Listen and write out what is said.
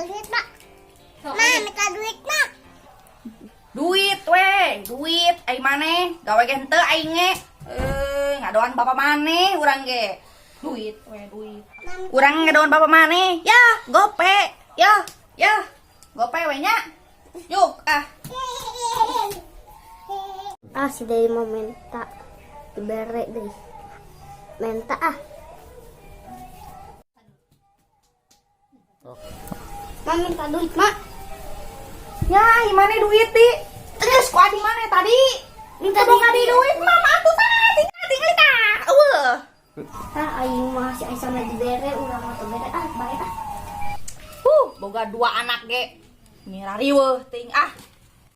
Duit, Mak. Ma, minta duit, Mak. Duit we, duit ai maneh, gawe ge henteu aing ge. Eh, ngadoan bapak maneh urang ge. Duit we, duit. Urang ngadoan bapak maneh. Ya, gope. Ya, ya. Gope we nya. Yuk, ah. Ah, si Dedi mau minta dibere deh. Minta ah. Ma, minta duit, Mak. Ya, ai maneh duit di. Terus ku adi maneh tadi? Minta Boga duit. Di duit mama atuh tah, tinggal tinggal tah. Eueuh. Ah, aing mah si Aisyah mah dibere, urang mah teu bere ah, bae ah. Boga dua anak ge. Mirariweuh ting ah.